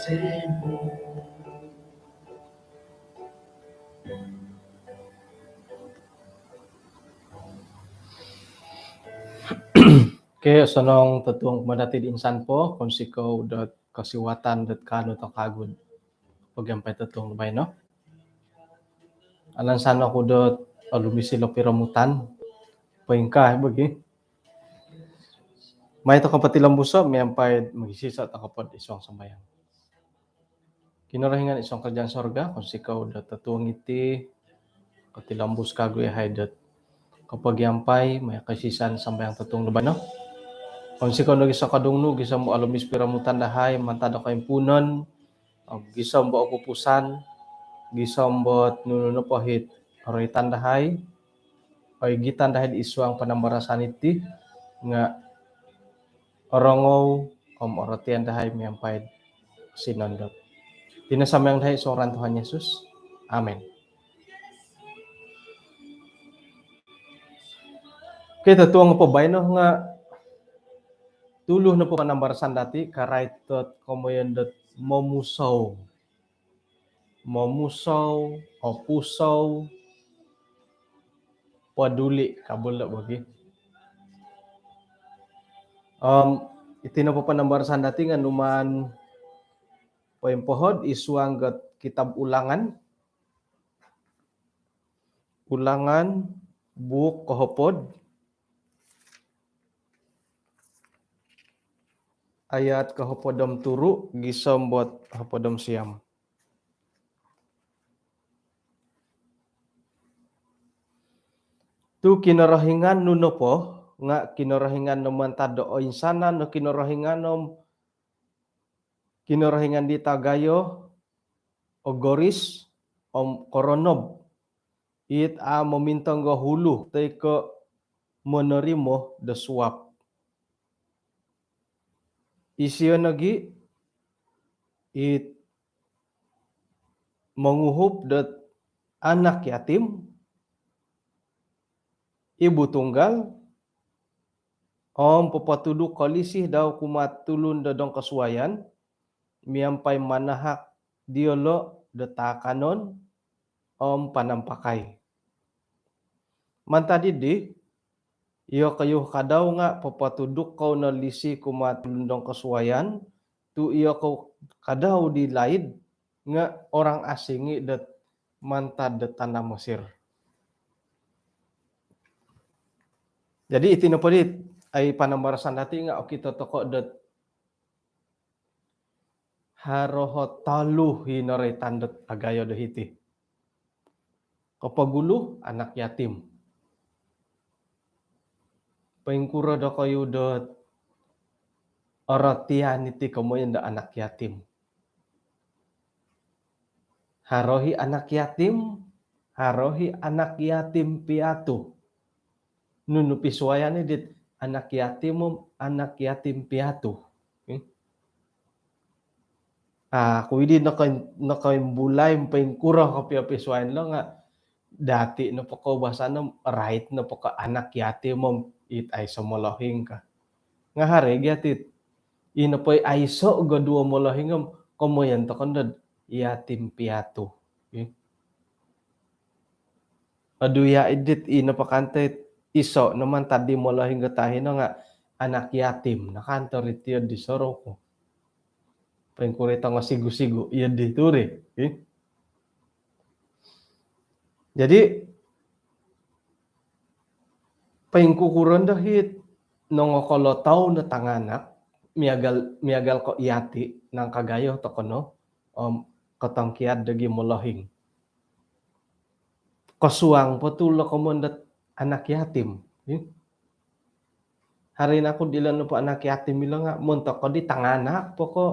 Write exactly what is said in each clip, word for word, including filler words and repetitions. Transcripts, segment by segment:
Okey, osonong totuong kumaa dati di insan po, kounsikou dot kosiwatan dot kaanu toko kagu do pogiampai totuong do baino. Alansan oku dot olumis ilo piromutan, poingkaa bagi. Mai toko potilombuso miampai mogisiso toko po id suang sambayang. Kinorohingan id suang karajaan sorga, kounsikou dot totuong iti, kotilombus kagu yahai dot kopogiampai maya kosisaan sambayang totuong do baino. Kounsikou nogi sokodung nu gisom olumis piromutan dahai mantad do koimpuunon, om gisom bo opupusan, gisom bo nunu nopo it oroitan dahai, oigitan dahai id suang panambarasan iti, nga orongou om orotian dahai miampai sinondot. Iti no sambayang dahai id suang ngaran Tuhan Yesus. Amin. Okey, totuong po baino nga tulu nopo panambarasan dati karait dot komoyon dot momusou. Momusou, opusou, peduli, kabul do bagi. Om iti nopo panambarasan dati nga numaan poimpohod id suang dot kitab Ulangan. Ulangan, buuk kohopod, ayat kohopod om turu gisom dot hopod om siam. Tu Kinorohingan nu nopo nga Kinorohingan no mantad do oinsanan o kinorohingan om kinorohingan di tagayo, ogoris om koronob, it a momintong do hulu toi ko monorimo do suap. Isio nogi it monguhup dot anak yatim, ibu tunggal, om popotuduk kolisi dau kumaa tulun do dongkosuayan miampai manahak diolo do taakanon om panampakai. Mantad dii, iyokoyu kadau nga popotuduk kou no lisi kumaa tulun dongkosuayan, tu iyokoyu kadau di laid nga orang asing i dot mantad dot tanah Mesir. Jadi iti nopo di ai panambarasan dati nga okito toko dot haro o tolu i noroitan dot agayo do hiti. Kopogulu, anak yatim. Poingkuro dokoyu dot orotian iti komoyon do anak yatim? Haro i anak yatim, haro i anak yatim piatu. Nunu pisuayan i dit anak yatim om anak yatim piatu? Hmm? Ah, aku idi noko-, nokoimbulai poingkuro kopio pisuayan lo nga dati nopo koubasanan om rait nopo ko anak yatim om it aiso molohing ka. Nga haro gia it i nopo i aiso go duo molohing om komoyon toko no dot yatim piatu. Hmm? Odu ya idit i nopo kanto it iso no mantad di molohing do tahi no nga anak yatim no kanto ri tio di soroku. Poingkuro i tongo sigu-sigu iyo di turi. Ih. Jadi poingkukuro no do it nongokolotou no tanganak miagal, miagal ko yati nangkagayo toko no om kotongkiad do gimolohing. Kosuang po tu lo komoyon dot anak yatim. Ih. Haro i naku dilo nopo anak yatim ilo nga montok ko di tanganak po ko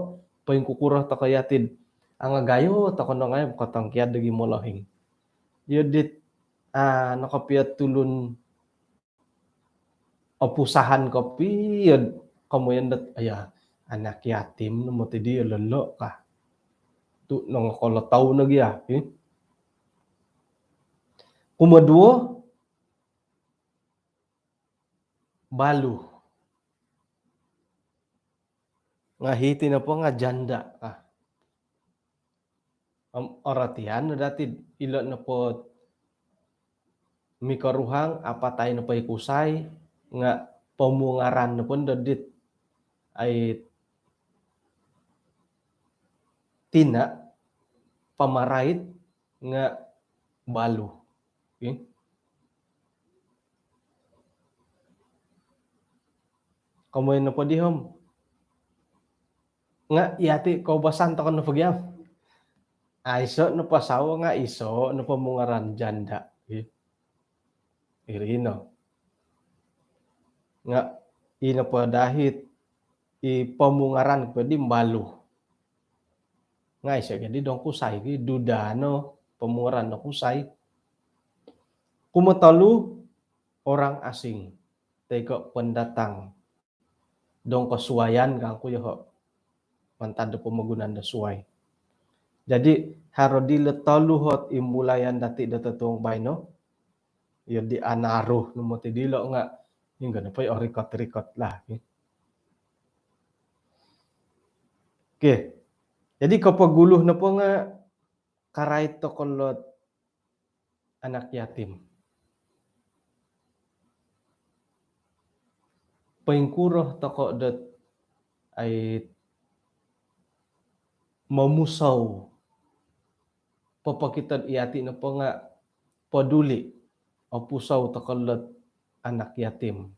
poingkukuro toko yati dot angagayo toko no ngai kotongkiad do gimolohing. Iyo dit, ah, nokopio tulun opusahan kopio komoyon dot, aya, anak yatim no moti di lolo ka. Tu nongokolotou no gia, eh. Kumoduo, balu. Nga hiti nopo nga janda ka. Om orotian no dati ilo nopo mikoruhang, apatai nopo i kusai, nga pomungaran nopo ndo dit ai tina pamarait nga balu. Okey. Komoi nopo di om, nga yati koubasan tokou nopo gia om, aiso nopo sawo nga iso nopo mungaran janda. Okey. Iri no. Nga ino po dahit i pomungaran po di balu. Nga aiso gia di dong kusai, ki duda no pomungaran do kusai. Kumotolu, orang asing toi ko pendatang. Dong kosuaian kangku yoho. Mantad do pomogunan do suai. Jadi haro dilo tolu ot imbulayan dati do totuong baino. Iyo di anaru no moti dilo nga, hinggo nopo i orikot-rikot lah. Okey. Jadi kopogulu nopo nga karait tokou lot anak yatim. Poingkuro tokou dot ai momusou, popokito dot yati nopo nga peduli, opusou tokou lot anak yatim.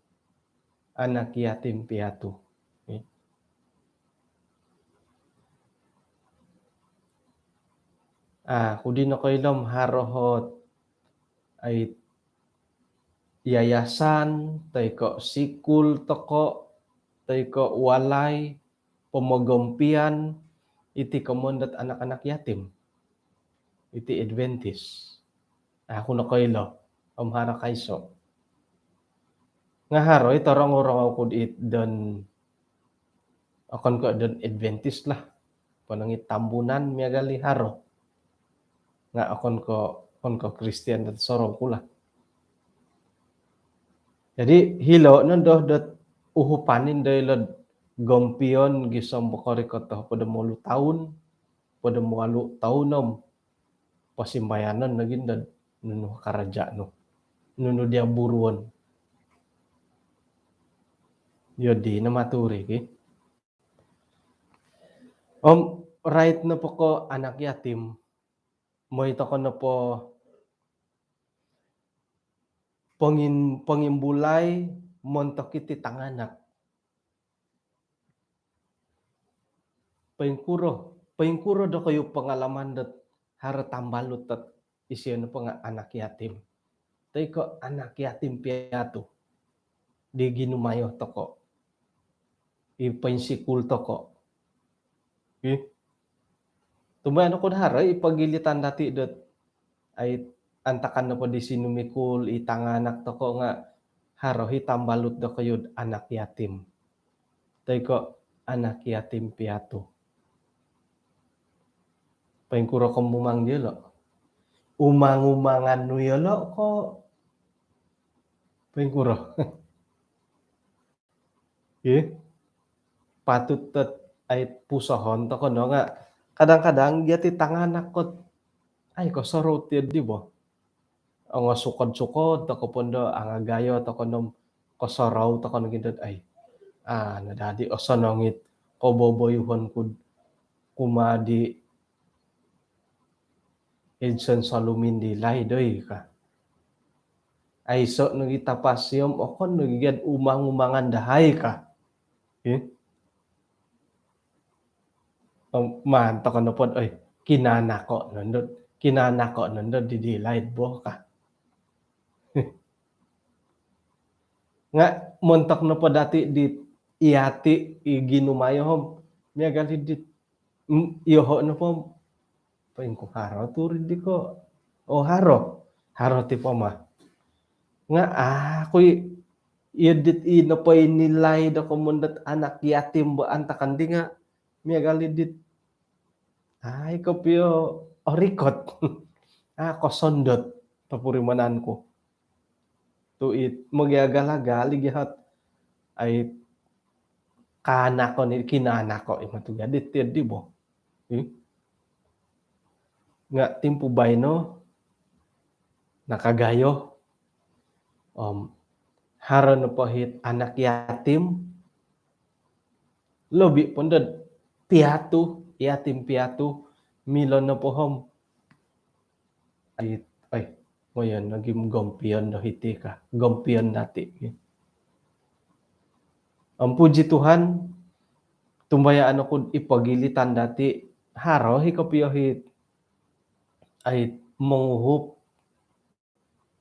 Anak yatim piatu. Okey. Ah, ku di nokoilo om haro ot ai yayasan, toi ko sikul tokou, toi ko walai pomogompian iti komoyon dot anak-anak yatim. Iti Adventist. Ah, ku nokoilo om haro kaiso. Nga haro i torongou-rongou ku dit don, okon ko don Adventist lah. Ponong i Tambunan miagal i haro. Nga okon ko, okon ko Kristian dot sorou ku lah. Jadi hilo nondo dot uhupan indo ilo gompion gisom bokorikot do hopod om walu toun, hopod om walu toun om posimbayanon nogi ndo nunu karaja nu, nunu dia buruon. Iyo di no maturi ki. Om rait nopo ko anak yatim, moi tokou nopo pongin-, pongimbulai montok iti tanganak. Poingkuro, poingkuro dokoyu pengalaman dot haro tambalut dot isio nopo nga anak yatim. Toi ko anak yatim piatu di ginumayo tokou, i poinsikul tokou. Ih. Tumbayaan oku do haro i pogilitan dati dot ai antakan nopo di sinumikul i tanganak tokou nga haro i tambalut dokoyu do anak yatim. Toi ko anak yatim piatu. Poingkuro ko mumang diolo? Umang-umangan nu yolo ko poingkuro? Ih, patut dot ai pusohon tokou no nga kadang-kadang gia ti tanganak ko ai kosorou ti di bo. Ongo sukod-sukod tokou po ndo, angagayo tokou no om kosorou tokou nogi dot ai, ah, nadadi osonong it koboboyuhon ku kumaa di Edson Salumin di laid oi ka. Aiso nogi tapasi om okon nogi gia do umang-umangan dahai ka. Ih. Om maan tokou nopo do, oi, kinanako nondo, kinanako nondo di, di laid bo ka. Nga montok nopo dati di yati i ginumayo om miagal i dit, mm, yoho nopo om poingkuro, haro tu ri di ko. Oh, haro. Haro ti poma. Nga, ah, aku i, iyo dit i nopo i nilai do komoyon dot anak yatim bo antakan di nga miagal i dit ai kopio orikot. Ah, kosondot topurimanan ku. Tu it mogiagal-agal i gia ot ai kanako ni, kinanako i matu gia dit ti di bo. Ih. Nga' timpu baino nakagayo. Om haro nopo hit anak yatim, lobi' pondo piatu, yatim piatu, milo nopo om, ai, ai, ngoyon nogi gompion do hiti ka, gompion dati'. Om puji Tuhan, tumbayaan oku'd i pogilitan dati', haro hi kopio hit, ai, monguhup,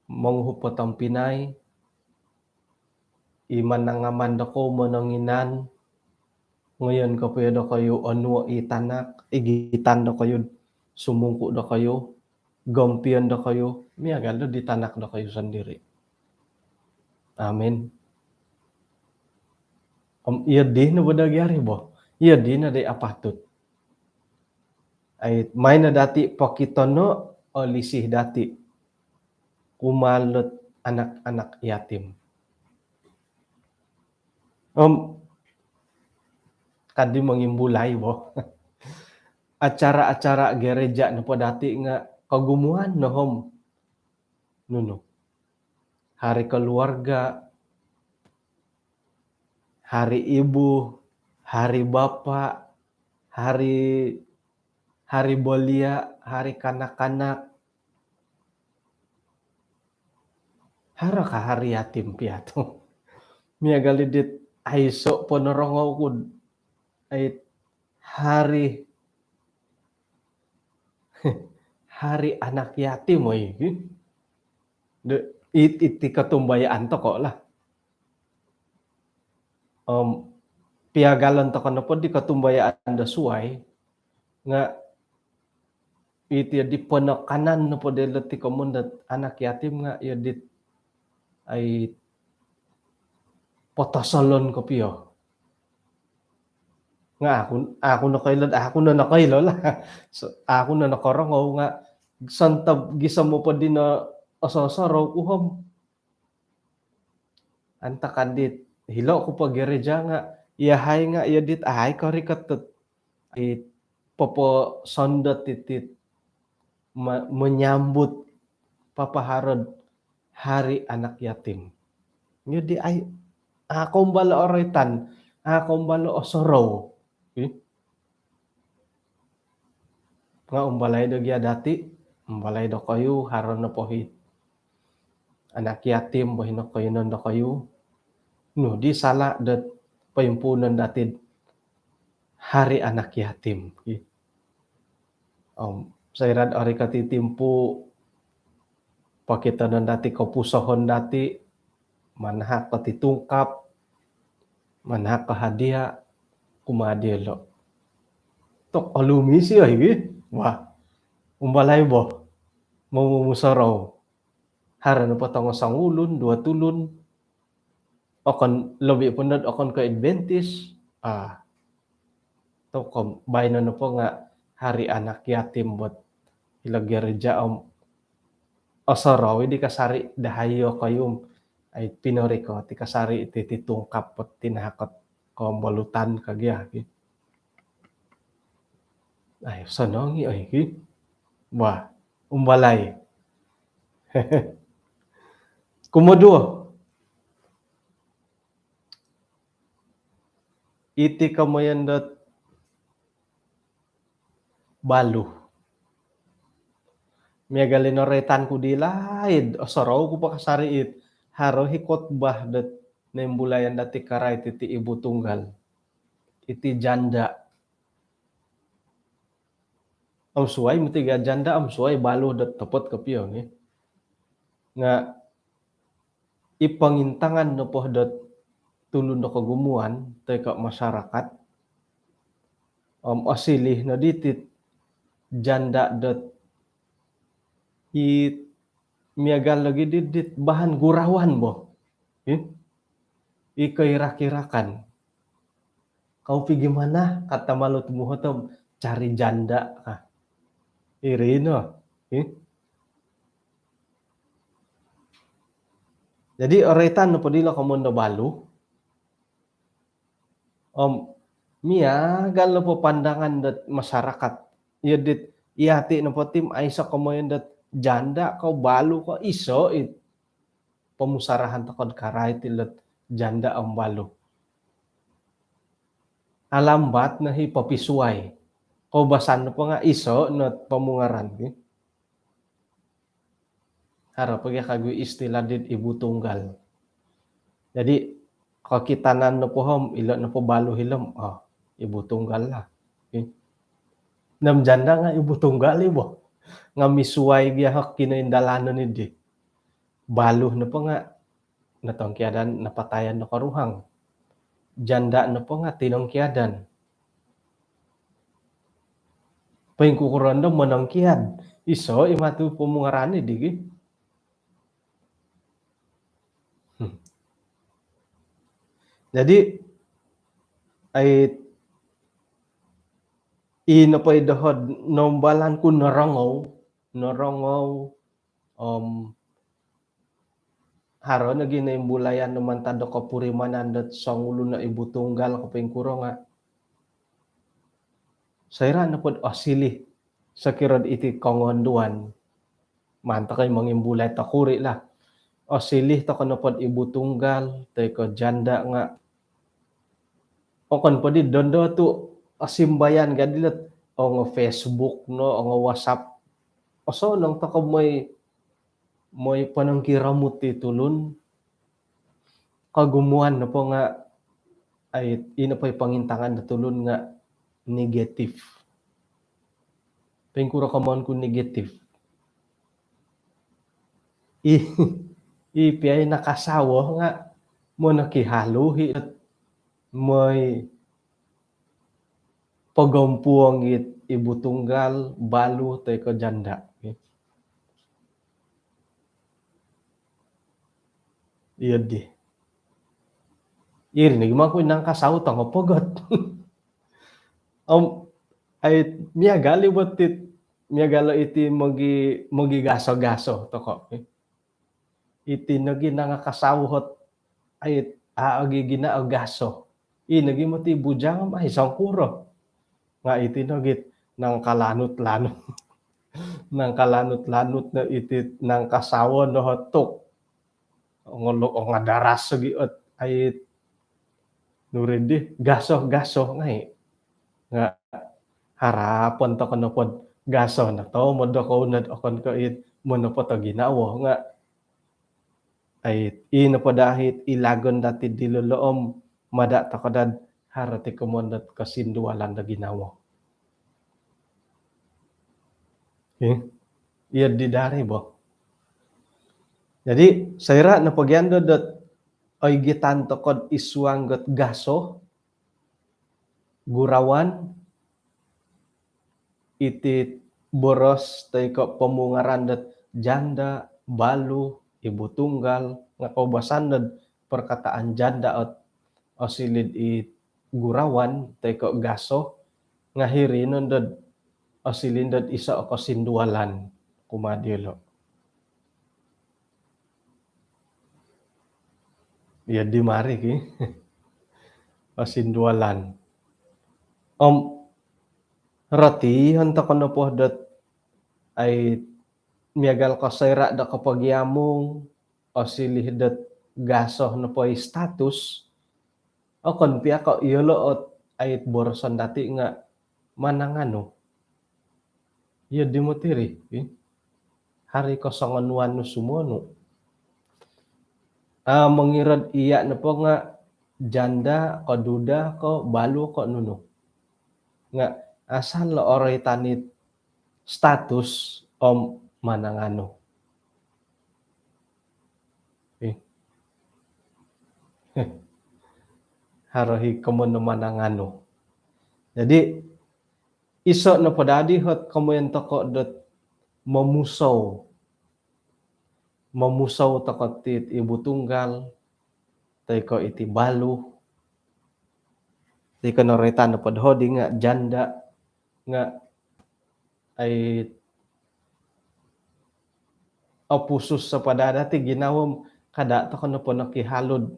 monguhup o tompinai, i manangaman dokou mononginan, ngoyon kopio dokoyu onuo' i tanak, igitan dokoyu, sumungku' dokoyu, gompion dokoyu, miagal do di tanak dokoyu sondiri'. Amin. Om iyo di no bo dagi ari bo. Iyo di no di apatut. Ai, main no dati' pokitono' o lisi dati' kumaa dot anak-anak yatim. Om kadi mongimbulai bo. Acara-acara gereja nopo dati' nga' kogumuan no om nunu. Hari keluarga, hari ibu, hari bapa, hari, hari belia, hari kanak-kanak. Haro ka hari yatim piatu? Miagal i dit aiso' po norongou ku'd ai, hari, hari anak yatim, oi. Iti kotumbayaan toko' lah. Om piagalon toko' nopo di kotumbayaan do suwai nga' iti di penekanan nopo dilo ti komoyon dot anak yatim nga' iyo dit ai potosolon kopio. Nga' aku, aku nokoilo, aku no nokoilo lah. So, aku no nokorongou nga' sontob gisom po dino oso-osorou ku om antakan dit hilo' ku po gereja nga' iyahai nga' iyo dit ai korikot dot ai poposondot iti ma-, menyambut papaharo'd Hari Anak Yatim. Iyo di ai, a' koumbal o oroitan, a' koumbal o osorou. Ih. Nga' umbalai do gia dati', umbalai dokoyu, haro nopo hi anak yatim bo hino koiyonon dokoyu. Nu di sala' dot poimpuunon dati'd Hari Anak Yatim. Om soira'd orikot i timpu, pokitonon dati' kopusohon dati', manahak ko ti tungkap, manahak ko hadiah kumaa diyolo'. Tok olumis iyo hi. Wah, umbalai bo. Momumusorou. Haro nopo tongo songulun, duo tulun. Okon, lobi' po nod okon ko Adventist. Ah. Tokom, baino nopo nga' Hari Anak Yatim bo hilo gereja om osorou i di kasari' dahai iyokoyu om ai pinorikot i kasari' iti ti tungkap po tinahak ot kombolutan ka gia ki. Ai, sonong i oi ki. Wah, umbalai. Kumoduo. Iti komoyon dot balu. Miagal i noroitan ku di laid, osorou ku po kasari' it. Haro hi khotbah dot noimbulayan dati' karait iti ibu tunggal. Iti janda. Om suwai moti gia janda, om suwai balu dot topot kopio ni. Nga' i pongintangan nopo dot tulun do kogumuan toi ko' masyarakat, om osiliu no diti janda dot i miagal logi di, dit bahan gurauan bo. Ih? I koirak-irakan. Kau pigi mana, kata malu tumuhut om cari janda ka. Iri no. Ih? Jadi oroitan nopo dilo komoyon do balu. Om miagal nopo pandangan dot masyarakat. Iyo dit Iyati' nopo ti aiso' komoyon dot janda ko balu ko, iso' i pomusarahan toko'd karait ilo'd janda om balu. Alambat no hi popisuai. Koubasan nopo nga' iso' no pomungaran ki. Haro po gia kagu istilah dit ibu tunggal. Jadi kokitanan nopo om ilo' nopo balu ilo' om, oh, ibu tunggal lah. Okey. Nam janda nga' ibu tunggal i bo. Nga' misuai gia hok kinoindalanon iddi. Balu nopo nga' notongkiadan, napatayan do koruhang. Janda nopo nga' tinongkiadan. Poingkukuro ndo monongkiad? Iso' i matu pomungaran iddi gi. Hmm. Jadi, ai, i nopo i doho'd noumbalan ku norongou, norongou, om haro nogi noimbulayan no mantad do kopurimanan dot songulun o ibu tunggal ko poingkuro nga'. Soira' nopod osilih, sokiro'd iti kongonduan, maan toko' i mongimbulai tokuri' lah. Osilih toko' nopod ibu tunggal toi ko' janda nga' okon poddi dondo tu' osimbayan gaddi lot, ongo Facebook no, ongo WhatsApp. Osonong toko' moi, moi ponongkiromut i tulun. Kogumuan nopo nga', ai, ino po i pongintangan do tulun nga' negatif. Poingkuro komoyon ku negatif? I, i pia i nakasawo nga' monokihalu hi, moi pogompuong it ibu tunggal, balu toi ko' janda. Iyo di. Iri nogi mangku nangkasawo tongopogot. Om, ai, miagal i bo ti, miagal o iti mogi, mogigaso-gaso toko'. Iti nogi nangakasawo ot, ai, a' ogi gina o gaso. I nogi moti bujang om ai songkuro. Nga' iti nogi nangkalanut-lanut. Nangkalanut-lanut no iti nangkasawo no ot tu' ongolo-, ongadaras ogi ot, ai, nuriddi gaso-gaso ngai'. Nga' harapon toko' nopod gaso no tomod do kounod, okon ko' it monopot o ginawo nga', ai, i nopo daa it ilagon dati'd dilo' om mada' toko' daa'd haro ti komoyon dot kosindualan do ginawo. Okey. Iyo di dari bo. Jadi, soira' nopo gia ndo dot oigitan toko'd id suang dot gaso, gurauan, iti boros toi ko' pomungaran dot janda, balu, ibu tunggal, nga' koubasan dot perkataan janda ot osiliu'd i gurauan toi ko' gaso, nga' hiri no dot osiliu dot iso' o kosindualan kumaa diyolo'. Iyo di mari ki. Kosindualan. Om, rotihon toko' nopo dot, ai, miagal ko' soira' do kopogiamung, osiliu dot gaso nopo i status, okon pia ko' iyolo' ot, ai, boroson dati' nga' mananganu. Iyo di moti ri, i. Haro i kosongonuan nu sumonu. A, mongiro'd iya' nopo nga' janda ko', duda ko', balu ko', nunu. Nga' asal lo oroitan it status om mananganu. Eh. Haro i komoyon do mananganu. Jadi, iso' nopo dadi ot komoyon toko' dot momusou. Momusou toko' ti ibu tunggal, toi ko' iti balu, toi ko' noroitan nopo doho' di nga' janda, nga', ai, opusus sopo daa dati' ginawo, kada' toko' nopo nokihalu'd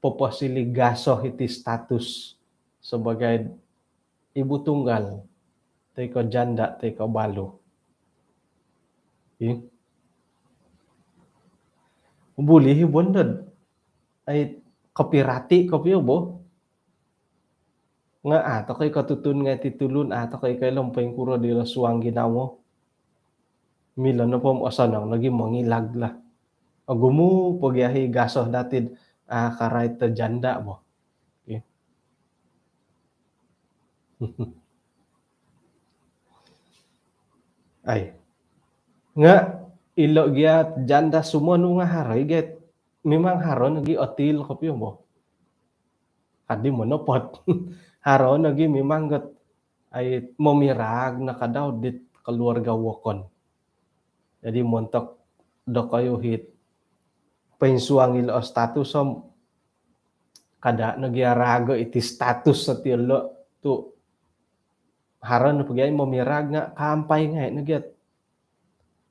poposiliu gaso iti status sebagai ibu tunggal. toi ko janda toi ko balu. Ih. Buli i bo ndo dot ai kopirati kopio bo. Nga a' toko i kotutun ngai ti tulun, a' toko i koilo om poingkuro dilo suang ginawo. Milo nopo om osonong nogi mongilag lah. Ogumu po gia i gaso dati dot a' karait do janda bo. Okey. Ai. Nga ilo gia janda sumonu nga haro i gia, memang haro nogi otil kopio bo. Kadi monopot. Haro nogi memang got ai momiraag no kadau dit keluarga wokon. Jadi montok dokoyu it poinsuang ilo status om kada nogi araag iti status sati ilo tu haro nopo gia i momiraag nga kaampai ngai nogi ot.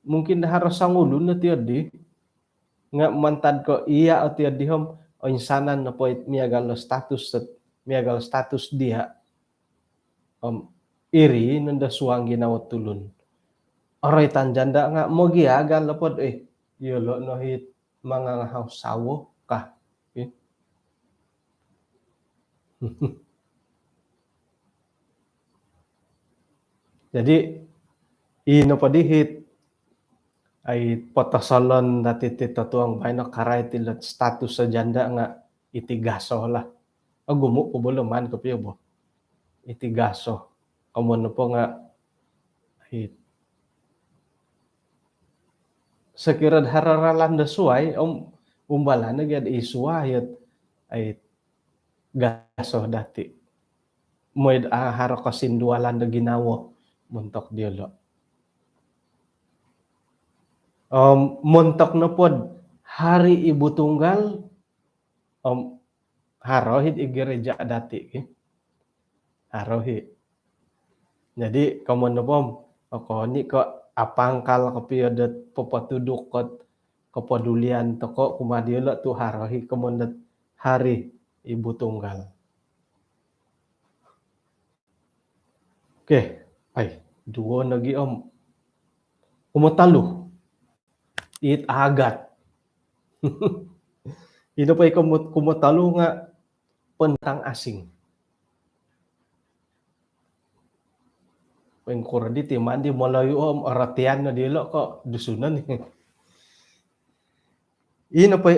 Mungkin do haro songulun oti odi. Nga mantad ko iya oti odi om oinsanan nopo it miagal do status sot-, miagal status dia. Om iri nondo suang ginawo tulun. Oroitan janda nga mogiagal nopo dot, eh, iyolo no it mangangahau sawo kah. Eh. Jadi, ino po di it ai potosolon dati ti totuong baino karait ilo status do janda nga iti gaso lah. Ogumu po bo lo maan kopio bo. Iti gaso. Komoyon nopo nga it sokiro do haro ralan do suai om umbalan nogi ot i suai ot ai gaso dati. Mooi do a' haro kosindualan do ginawo montok diolo. Om montok nopo dot Hari Ibu Tunggal, om haro it i gereja dati ki. Haro i. Jadi komoyon nopo om okon i ko apangkal kopio dot popotuduk ot kepedulian toko kumaa diolo tu haro i komoyon dot Hari Ibu Tunggal. Okey, ai, duo nogi om. Kumotolu. It agat. Ino po i kumo-, kumotolu nga pendatang asing. Poingkuro di ti maan di Melayu om aratian no diolo ko Dusunon. Ino po i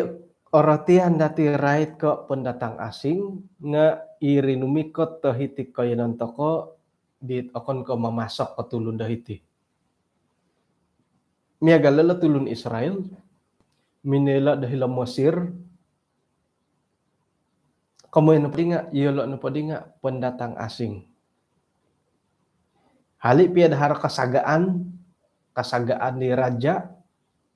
aratian dati rait ko pendatang asing nga i rinumikot do hiti koiyonon toko dit okon ko mamasok ko tulun do hiti. Miagal ilo tulun Israel, minoilo do hilo Mesir, komoyon nopo di nga, iyolo nopo di nga pendatang asing. Hali pia do haro kasagaan, kasagaan di raja,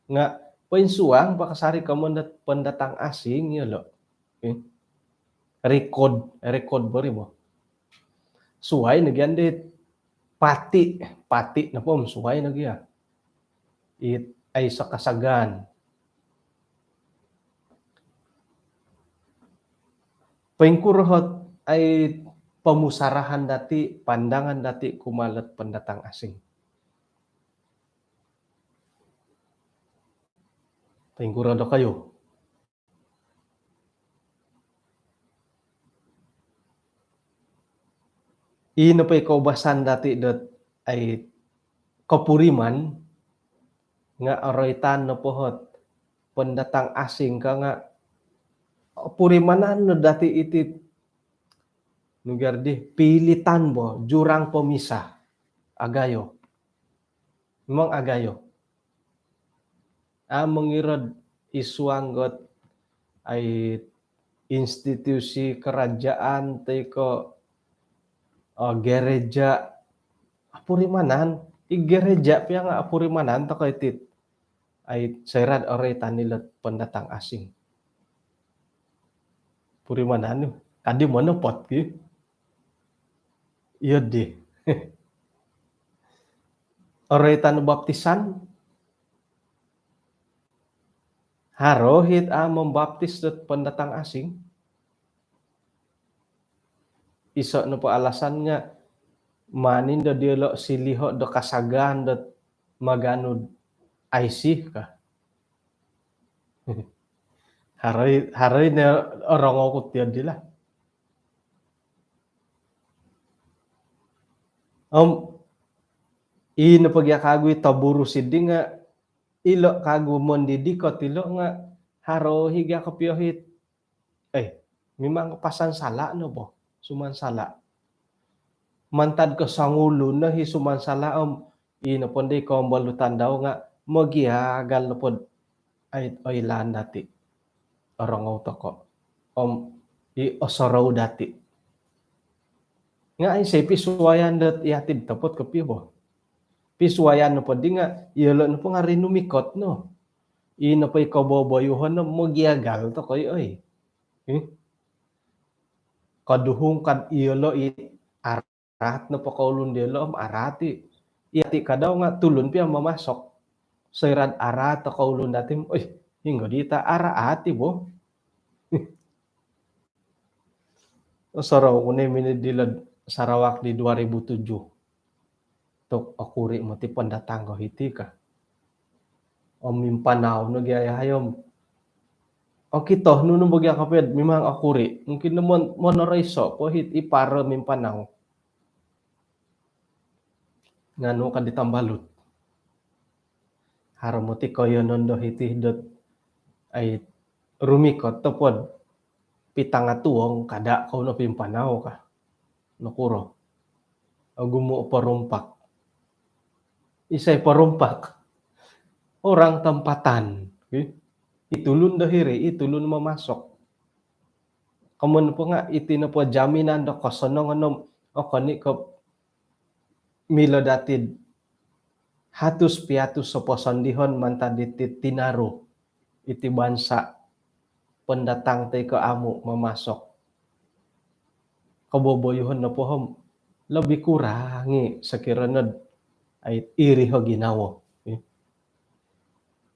nga poinsuang po kasari komoyon dot pendatang asing iyolo. Eh. Rekod, rekod bo ri bo. Suai nogi andi pati, pati nopo om suai nogi ya. It aiso kasagaan. Poingkuro ot ai pomusarahan dati, pandangan dati kumaa dot pendatang asing. Poingkuro dokoyu. Ino po i koubasan dati dot ai kopuriman nga oroitan nopo ot pendatang asing ka nga opurimanan no dati iti nugar di pilitan bo, jurang pemisah. Agayo. Memang agayo. A' mongiro id suang dot ai institusi kerajaan toi ko, eh, gereja opurimanan. I gereja pia nga opurimanan toko iti. Ai soira oroitan ilo pendatang asing. Opurimanan ni. Kadi monopot ki. Iyo di. Oroitan baptisan. Haro it a' membaptis dot pendatang asing. Iso nopo alasan nga Maan indo diolo siliho do kasagaan dot maganu do I C ka. Haro i, haro i ne orongou ku tiyo dilo. Om, i nopo gia kagu i toburu sidi nga, ilo kagu mondidikot ilo nga, haro i gia kopio it, eh, memang pasansala no bo, sumansala. Mantad ko songulun no i sumansala om, i nopo di kombolutan dau nga, mogiagal nopo do ai, oilaan dati. Orongou toko. Om, i osorou dati. Nga isai pisuayan dot yati do topot kopio bo. Pisuayan nopo di nga, iyolo nopo nga rinumikot no. I nopo i koboboyuhon no mogiagal toko i, oi. Eh? Koduhung kad iyolo i araat nopo koulun diolo om araat i. Yati kadau nga tulun pia mamasok. Soira do araat o koulun dati om, oi, hinggo di ta araat i bo. Osorou ku no mini dilo do Sarawak di dua ribu tujuh. Tu okuri moti pendatang ko hiti ka. Om mimpanau no gia yahai om. Okito nunu bo gia kopio do memang okuri. Mungkin no mon-, monoroiso po it i paro mimpanau. Nganu ka di tambalut. Haro moti koiyonon do hiti dot ai rumikot topot pitanga tuong kada kou no pimpanau ka. Nokuro? Ogumu o porompak. Isai porompak? Orang tempatan. Ih, i tulun do hiri, i tulun mamasok. Komoyon po nga iti nopo jaminan do kosonongon om okon i ko milo dati do hatus piatus o posondihon mantad diti tinaru, iti bansa pendatang toi ko amu mamasok. Koboboyuhon nopo om, lebih kurang i sokiro no do ai iri o ginawo.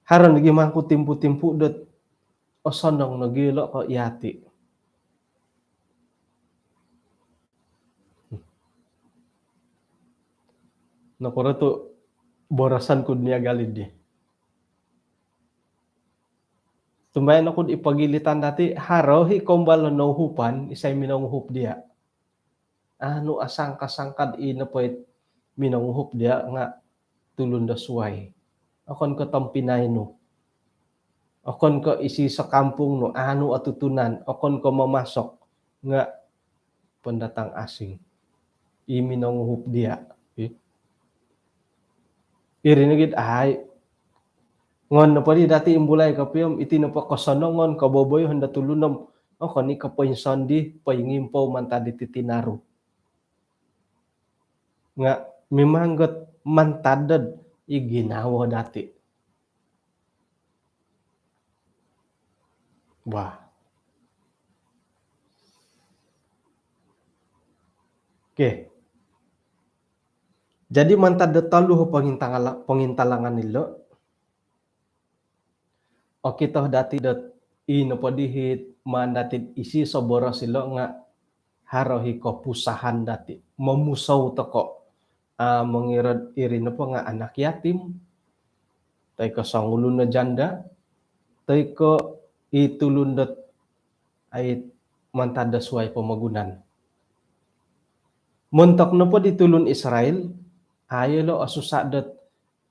Haro nogi mangku timpu-timpu dot osonong nogi ilo ko yati. Nokuro tu boroson ku do miagal di. Tumbayaan oku do i pogilitan dati, haro i koumbal o nouhupan, isai minonguhup dia. Anu asangka-sangka do i nopo i minonguhup dia nga tulun do suai. Okon ko tompinai nu. Okon ko isi sekampung nu, anu otutunan, okon ko mamasok nga pendatang asing. I minonguhup dia. Ih. Iri nogi do ai. Ngon nopo di dati imbulai kopio om, iti nopo kosonongon, koboboyuhon do tulun om, okon i ko poinsondi, poingimpou mantad diti tinaru. Nga memang got mantad do i ginawo dati. Wah. Okey. Jadi mantad do tolu pongintangala-, pongintalangan ilo, okito dati dot i nopo di it maan dati do isi soboros ilo nga haro i kopusahan dati. Momusou toko. Ah, mongirad iri nopo nga anak yatim, toi ko songulun no janda, toi ko i tulun dot ai mantad do suai pomogunan. Montok nopo di tulun Israel, ai ilo osusa dot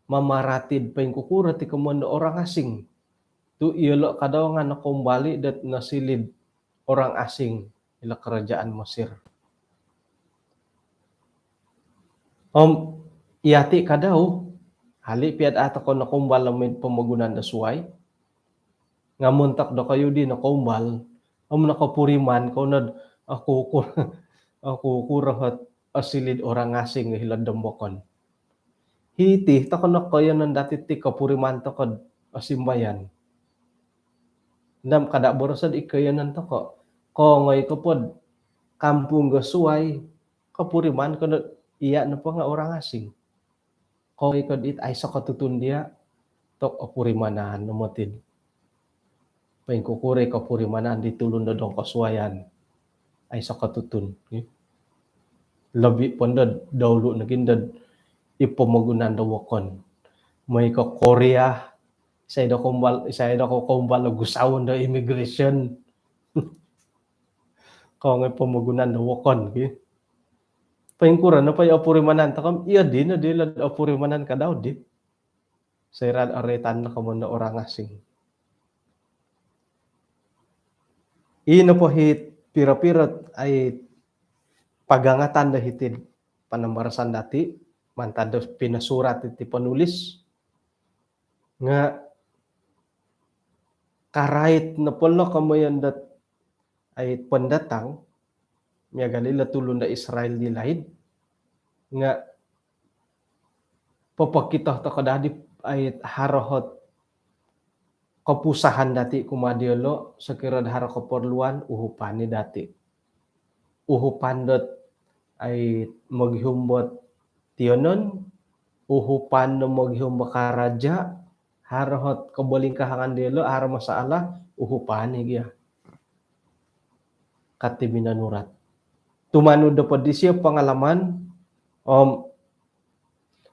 mamarati do poingkukuro ti komoyon do orang asing. Tu iyolo kadau nga nokoumbal i dot nosiliu do orang asing ilo kerajaan Mesir. Om yati kadau, hali pia do au toko nokoumbal om id pomogunan do suai. Nga montok dokoyu di nokoumbal, om nokopuriman kou no do okukuro, okukuro ot osiliu do orang asing hilo'd dombokon. Hiti toko no koiyonon dati ti kopuriman toko do osimbayan. Om kada boroso do i koiyonon toko. Kongoi ko po do kampung do suai, kopuriman ko no do iya nopo nga orang asing. Kongoi ko dit aiso kotutun dia, tu opurimanan no moti do poingkukuro i kopurimanan di tulun do dongkosuayan. Aiso kotutun. Lobi po ndo dahulu nogi ndo i pomogunan do wokon. Moi ko Korea, isai do kombal, isai do kombal gusaon do immigration. Kongoi pomogunan do wokon ki. Poingkuro no po i opurimanan tokou om, iyo dino dilo opurimanan kadau di. Soira oroitan no komoyon do orang asing. Ino po hiti piro-piro ai pagangatan do hiti panambarasan dati mantad do pinosurat iti penulis nga karait nopo lo komoyon dot ai pendatang miagal ilo tulun do Israel di laid nga popokito tokou daa di ai haro ot kopusahan dati kumaa diolo, sokiro do haro keperluan uhupan i dati. Uhupan dot ai mogihum dot tiyonon, uhupan do mogihum do karaja, haro ot kobolingkahangan diolo, haro masalah, uhupan i gia. Kati minonurat. Tumanud do po disio pengalaman om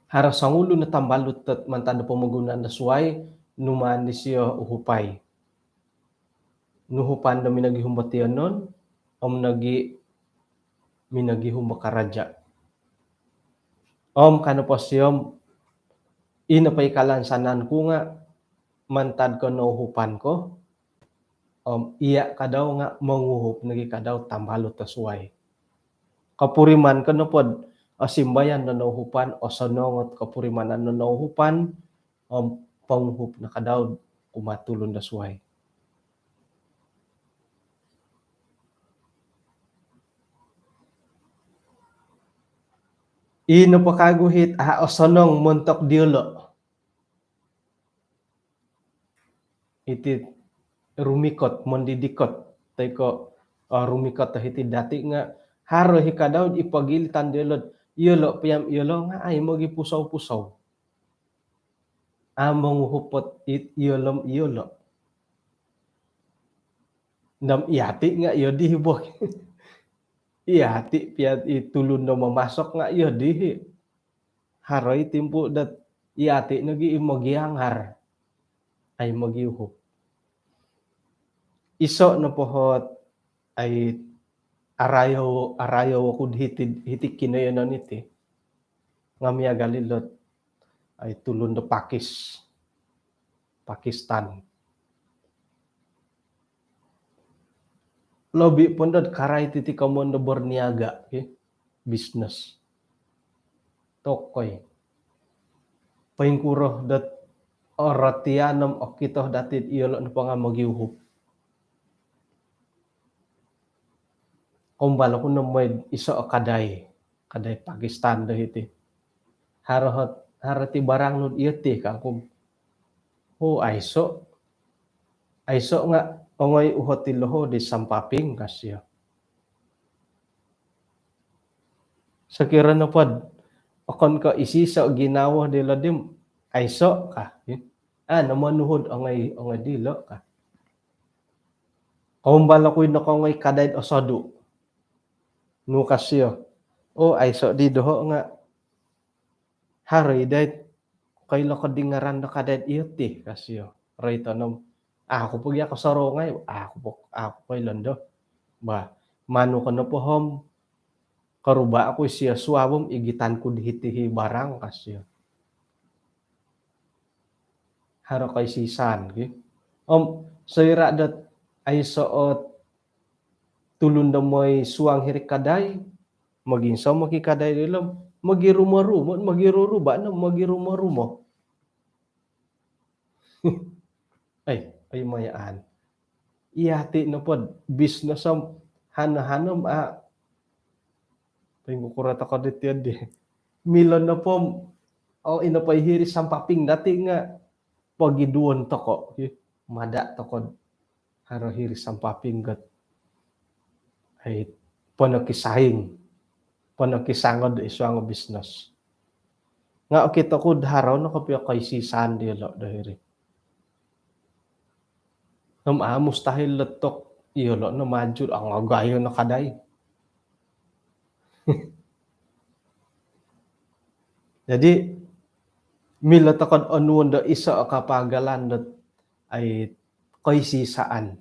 haro songulun o tambalut dot mantad do pomogunan do suai numaan disio uhupai. Nuhupan do minogihum do tiyonon om nogi minogihum do karaja. Om ka nopo sio om, ino po i kalansanan ku nga mantad ko nouhupan ko om iya kadau nga monguhup nogi kadau tambalut do suai. Kopuriman ko nopo dot osimbayan do nouhupan, osonong ot kopurimanan do nouhupan om ponguhup no kadau kumaa tulun do suai. Ino po kagu hiti a osonong montok diolo. Iti rumikot, mondidikot, toi ko rumikot hiti dati nga haro i kadau i pogilitan diolo, iolo piam iolo nga ai mogipusou-pusou. Amu monguhup ot iolo om iolo. Om iyati nga iyo di bo. Iyati pia i tulun do momasok nga iyo di. Haro i timpu dot iyati nogi i mogiangar. Ai mogiuhup. Iso nopo ot ai arayo, arayo oku hiti, hiti kinoyonon iti. Nga miagal ilo dot ai tulun do Pakis. Pakistan. Lobi po ndo dot karait iti komoyon do berniaga, ki, bisnes. Tokoi. Poingkuro dot orotian om okito dati iolo nopo nga mogiuhup. Kombal oku no moi iso o kadai, kadai Pakistan do hiti. Haro ot, haro ti barang nu dot iyo ti kangku. Oh, aiso. Aiso nga ongoi uhot ilo ho di sampaping ka sio. Sokiro nopo dot okon ko isiso ginawo dilo di om aiso ka. Ah, nomo nuhud ongoi, ongoi dilo ka. Kombal oku i nokongoi kadai dot osodu. Nu ka sio. Oh, aiso di doho nga haro i dait koilo ko di ngaran do kadai dot iyo ti ka sio. Roiton om. Aku po gia kosorou ngai, aku po, aku koilo ndo. Bah, manu ko nopo om koruba oku i sio suab om igitan ku di hiti i barang ka sio. Haro koisisan, ki. Om soira dot aiso ot tulun do moi suang hiri kadai, moginsomok i kadai dilo om mogirumo-rumo, mogiruruba no, mogirumo-rumo. Ai, ai mayaan. Iyati nopo dot bisnes om hano-hano om a poingkukuro tokou diti di. Milo nopo om, oh, ino po i hiri sampaping dati nga pogiduon tokou, ki. Mada tokou dot haro hiri sampaping dot ai ponokisaing, ponokisangod id suang bisnes. Nga okito ku dot haro no kopio koisisan diolo do hiri. Om a mustahil letok iolo no maju, angagayo no kadai. Jadi milo tokou onuon do iso o kapagalan dot ai koisisaan.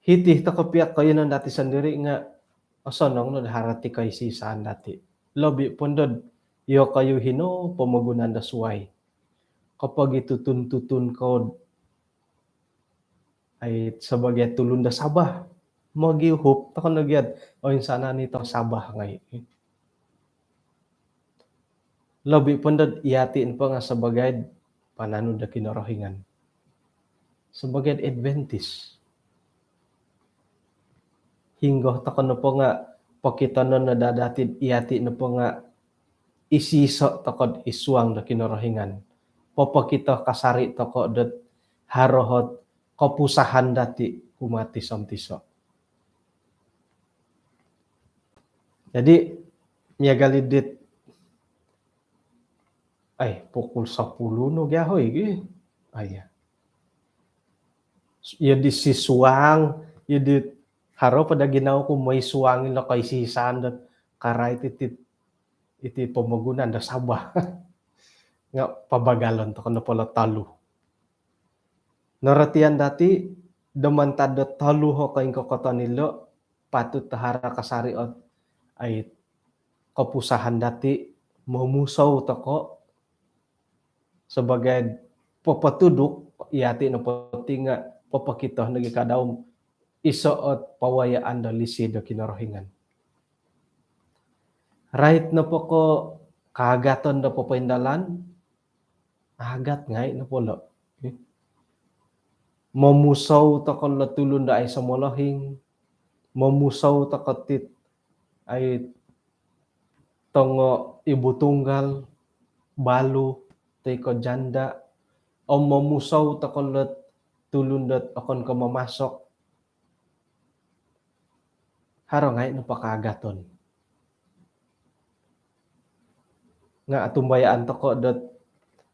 Hiti tokou pia koiyonon dati sondiri nga osonong no do haro ti koisisaan dati. Lobi pondod iyokoyu hino pomogunan do suai. Kopogitutun-tutun kou ai sabagai tulun do Sabah. Mogiuhup tokou no gia oinsanan i tau Sabah ngai. Lobi pondod iyati nopo nga sabagai pananud do Kinorohingan, sabagai Adventist. Hinggo tokou nopo nga pokitonon no dadati iyati nopo nga isiso tokou id suang do Kinorohingan. Popokito kasari tokou dot haro ot kopusahan dati kumaa tiso om tiso. Jadi miagal i dit ai pukul sepuluh no gia hoi gi. Ai ya. Iyo di sisuang, iyo di haro po do ginawo ku moi suang ilo koisisaan dot karai iti, iti pomogunan do Sabah. Nga pabagalon tokou nopo ilo tolu. Norotian dati do mantad do tolu o koingkokoton ilo patut do haro kasari ot ai kopusahan dati momusou tokou sabagai popotuduk iyati nopo ti nga popokito nogi kadau iso ot pawayaan do lisi do Kinorohingan. Rait nopo ko kaagaton do popoindalan, agat ngai nopo ilo. Momusou tokou ilo tulun do aiso molohing, momusou tokou tit ai tongo ibu tunggal, balu, toi ko janda, om momusou tokou ilo tulun dot okon ko mamasok. Haro ngai nopo kaagaton. Nga otumbayaan tokou dot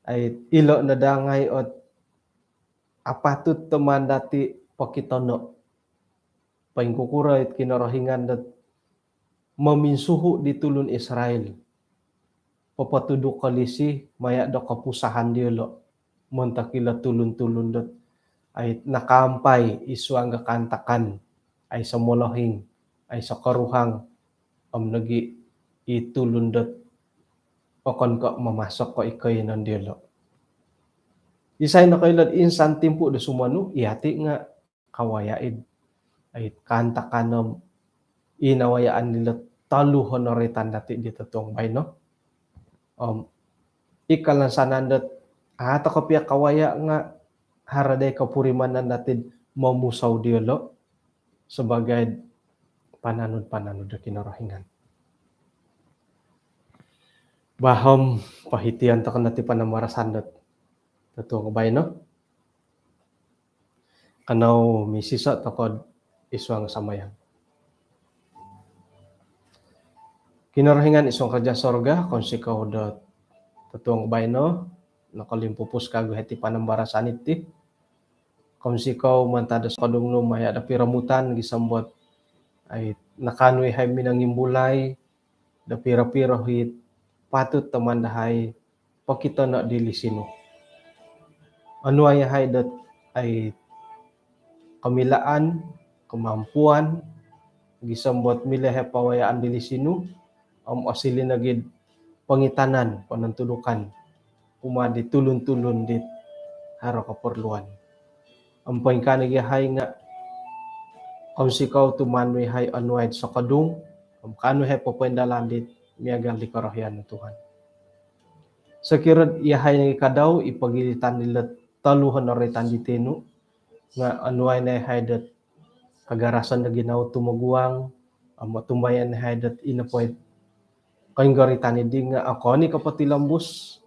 ai ilo no daa ngai ot apatut do maan dati pokitono. Poingkukuro it Kinorohingan dot mominsuhu di tulun Israel. Popotuduk o lisi maya do kopusahan diolo. Montok ilo tulun-tulun dot ai nakaampai id suang do kaantakan, aiso molohing, aiso koruhang, om nogi i tulun dot okon ko mamasok ko id koiyonon diolo. Isai nokoilo insan timpu do sumonu, iyati nga kawaya id ai kaantakan om i nawayaan dilo tolu o noroitan dati di totuong baino. Om i kalansanan dot a tokou pia kawaya nga haro daa i kopurimanan dati momusou diolo sabagai pananud-pananud do Kinorohingan. Bah om pohition tokou no ti panambarasan dot totuong baino. Kanou misiso tokou id suang sambayang. Kinorohingan id suang kerajaan sorga, kounsikou do totuong baino nokolimpupus kagu hiti panambarasan iti. Kounsikou mantad do sokodung nu maya do piromutan gisom dot ai nakaanu ihai minongimbulai do piro-piro it patut do maan dahai pokitono di lisi nu. Onuai ihai dot ai komilaan, kemampuan gisom dot milo ihai pawayaan di lisi nu om osiliu nogi pongitanan, ponontudukan kumaa di tulun-tulun dit haro keperluan. Om poingkaa nogi ihai nga kounsikou tu maan nu ihai onuai sokodung om kaanu ihai popoindalan dit miagal di korohian nu Tuhan. Sokiro ihai nogi kadau i pogilitan dilo tolu o noroitan di tinu nga onuai no ihai dot kagarasan do ginawo tumoguang om otumbayaan ihai dot ino po it koinggoritan di nga okon i kopotilombus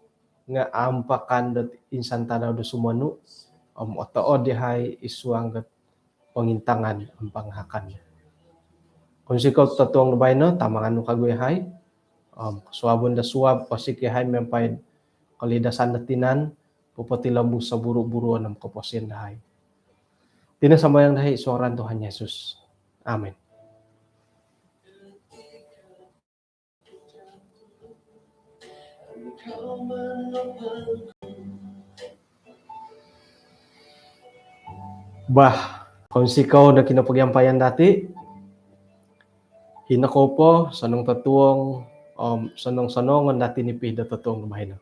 nga ampakan dot insan tadau do sumonu om otood ihai id suang dot pongintangan om pangahakan. Kounsikou totuong do baino tamangan nu kagu ihai om kosuabon do suab posik ihai miampai kolidasan do tinan popotilombus soburu-buruon om koposion dahai. Iti no sambayang dahai id suang ngaran Tuhan Yesus. Amin. Bah, kounsikou do kinopogiampayan dati. Hino kou po, sonong totuong, om sonong-sonongon dati nipi do totuong do baino.